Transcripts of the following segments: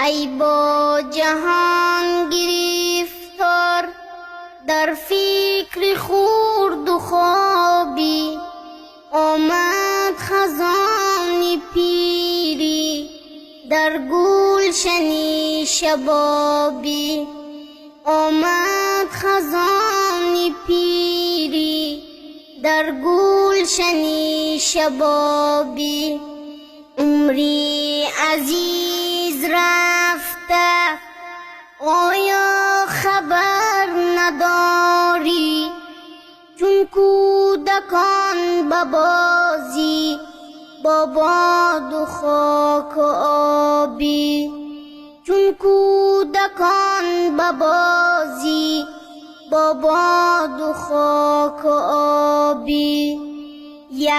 Ай бо ҷаҳон гирифтор дар фикри хурду хобӣ, омад хазони пирӣ дар гулшани шабобӣ. Омад хазони пирӣ дар гулшани шабобӣ. Умри азиз рафта, оё хабар надорӣ? Чун кӯдакон ба бозӣ бо боду хоку обӣ. Чун кӯдакон ба бозӣ бо боду хоку обӣ.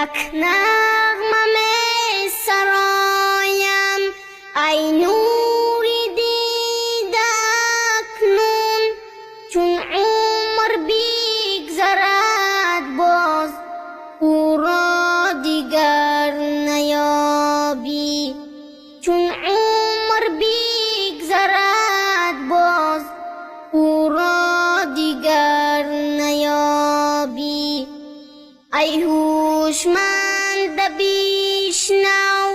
Як нағма месароям, ай нури дида, акнун чун умр бигзарад, боз ӯро дигар наёбӣ. Чун умр бигзарад, боз ӯро дигар наёбӣ. Ай ҳушманд, бишнав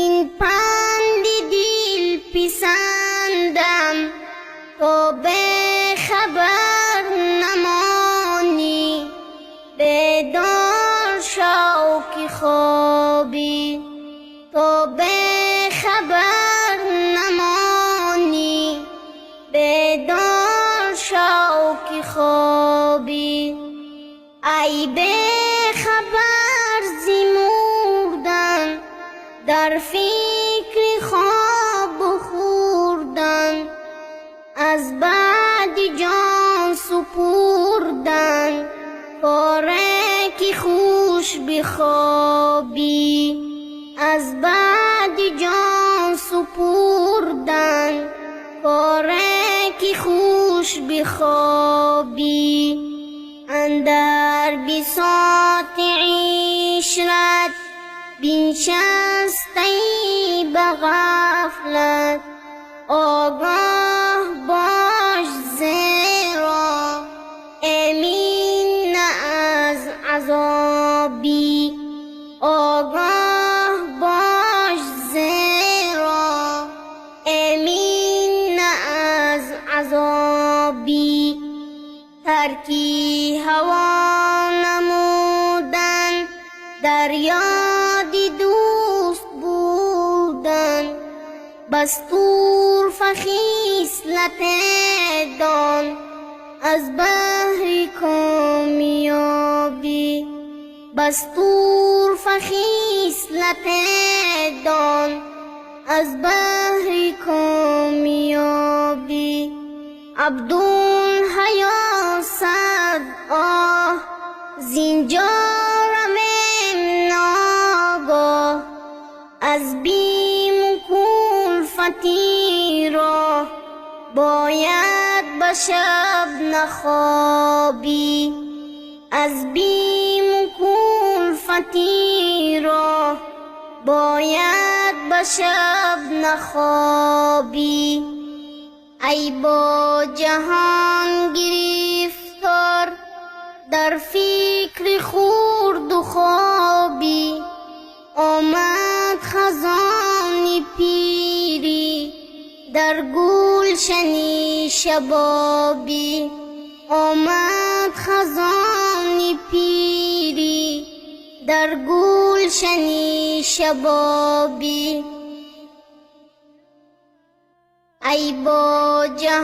ин панди дилписандам, то бехабар намонӣ, бедор шав ки хобӣ. То бехабар намонӣ, бедор шав ки хобӣ. Ай бехабар зи мурдан, дар фикри хобу хӯрдан, аз баъди ҷон супурдан коре ки хуш бихобӣ. Аз баъди ҷон супурдан коре ки хуш бихобӣ. Андар бисоти ишрат биншастаи ба ғафлат, огоҳ бош, зеро эмин на аз азобӣ. Огоҳ бош, зеро эмин на аз азобӣ. Тарки ҳаво намудан, дар ёди дӯст будан, бас турфа хислате дон аз баҳри комёбӣ. Бас турфа хислате дон аз баҳри комёбӣ. Абдулҳаё сад оҳ зинҷо равем ногоҳ, аз биму кулфати роҳ бояд ба шаб нахобӣ. Аз биму кулфати роҳ бояд ба шаб нахобӣ. Ай бо ҷаҳон гирифтор дар фикри хурду хобӣ, омад хазони пирӣ дар гулшани шабобӣ. Омад хазони пирӣ дар гулшани шабобӣ. Ай бо ҷаҳон